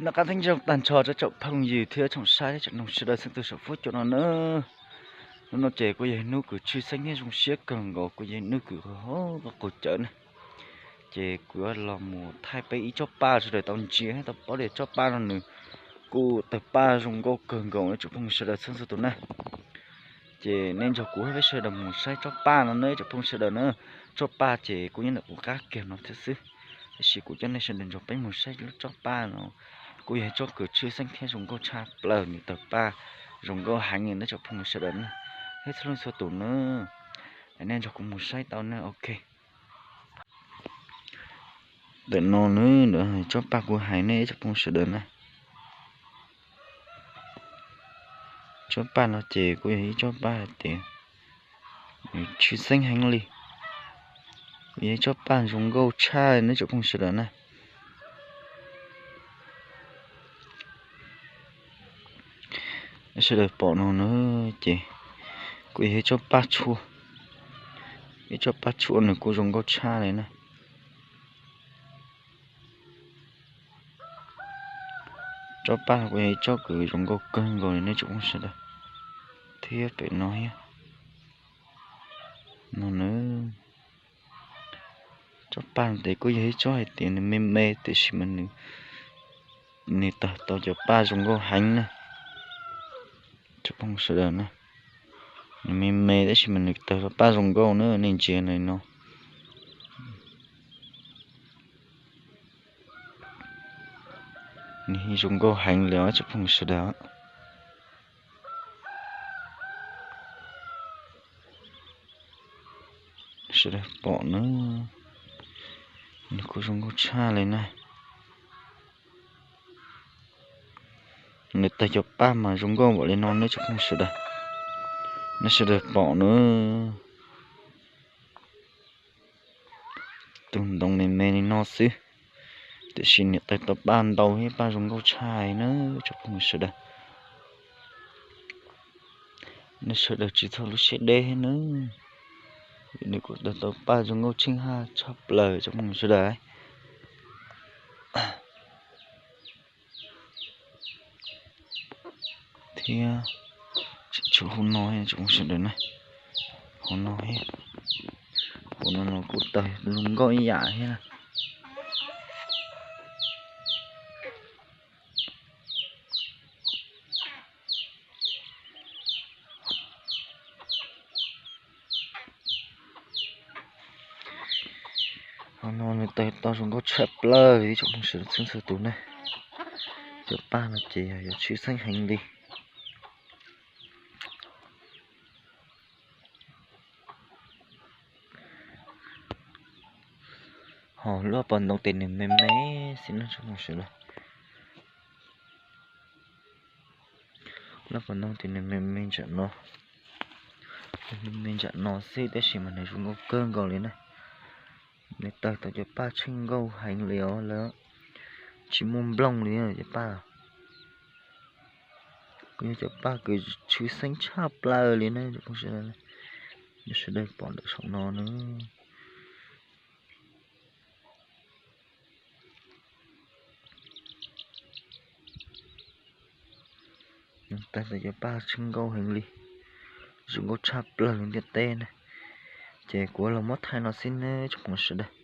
Noj qab nyob zoo tag nrho rau tsoom phooj ywg thiab tsoom saib thiab tsoom mloog sawv daws txhua tus saum fuab cua no na. Hnub no ces kuj yog hnub kws tshwj xeeb thiab zoo siab kawg nkaus, kuj yog hnub kws qaug qaug cawv na. Ces kuv yuav los mus thaij peb ib tsob paj sawv daws tau ntsia thiab tau paub tias tsob paj no nws kuj tawg paj zoo nkauj kawg nkaus na tsoom phooj sawv daws txhua txhua tus na. Ces nej nrog kuv thiab peb sawv daws mus saib tsob paj no na tsoom phooj sawv daws na. Tsob paj ces kuj nyob ntawm kuv qab kiag no thiab xwb, tab sis kuv coj nej sawv daws nrog peb mus saib lub tsob paj no. Kuj yog ib tsob kws tshwj xeeb thiab zoo nkauj tshaj plaws, nws tawg paj zoo nkauj heev li na tsoom phooj sawv daws na, thiab txhua leej txhua tus na. Nej nrog kuv mus saib tau na, ok. Ntawm no na, ntawm tsob paj kuv hais nej tsoom phooj sawv daws na. Tsob paj no ces kuj yog ib tsob paj hais tias nws tshwj xeeb heev li, kuj yog ib tsob paj zoo nkauj tshaj li na tsoom phooj sawv daws na. Sawv daws pom no na, ces kuj yog ib tsob paj tshuaj, ib tsob paj tshuaj nws kuj zoo nkauj tshaj li na. Tsob paj no kuj yog ib tsob kws zoo nkauj kawg nkaus li nej tsoom phooj sawv daws, thiab pem no thiab. No na, tsob paj no ces kuj yog ib tsob hais tias nws me me tiam sis mas nws, nws tawg tau cov paj zoo nkauj heev na. Tsob phooj sawv daws na, nws me me tab sis mas nws tawg tau paj zoo nkauj na, nej ntsia no. Nws zoo nkauj heev li os tsoom phooj sawv daws. Sawv daws pom na, nws kuj zoo nkauj tshaj li na. Nws tawg cov paj mas zoo nkauj npaum li no nej tsoom phooj sawv daws, nej sawv daws pom na. Tus ntoo me me li no xwb, tiam sis nws tawg tau paj ntau thiab paj zoo nkauj tshaj na tsoom phooj sawv daws. Nej sawv daws tsis txhob lub siab deb thiab na, vim nws kuj tawg tau paj zoo nkauj tsheej haj tshaj plaws tsoom phooj sawv daws. Thiab tseem tshuav hauv no tsoom phooj sawv daws na, hauv no thiab, hauv no no kuj tawg zoo nkauj ib yam thiab na. Hauv no nws tawg tau zoo nkauj tshaj plaws li tsoom phooj sawv daws txhua txhua tus na. Cov paj no ces yog yuav tshwj xeeb heev li. Ho lub pov ntoo ces nws me me xwb na tsoom phooj sawv daws. Lub pov ntoo ces nws me me ntsam no, me me ntsam no xwb tab sis mas nws zoo nkauj kawg nkaus li na. Nws tawg tau cov paj tsheej nkauj heev li os lawm, tsis muaj nplooj li cov paj. Kuj yog cov paj kws tshwj xeeb tshaj plaws li na tsoom phooj sawv daws, nej sawv daws pom ntawm saum no na. Nws tawg tau cov paj tsheej nkauj heev li, zoo nkauj tshaj plaws li ntiaj teb na. Ces kuv los muab thaij no xwb nawb tsoom phooj sawv daws.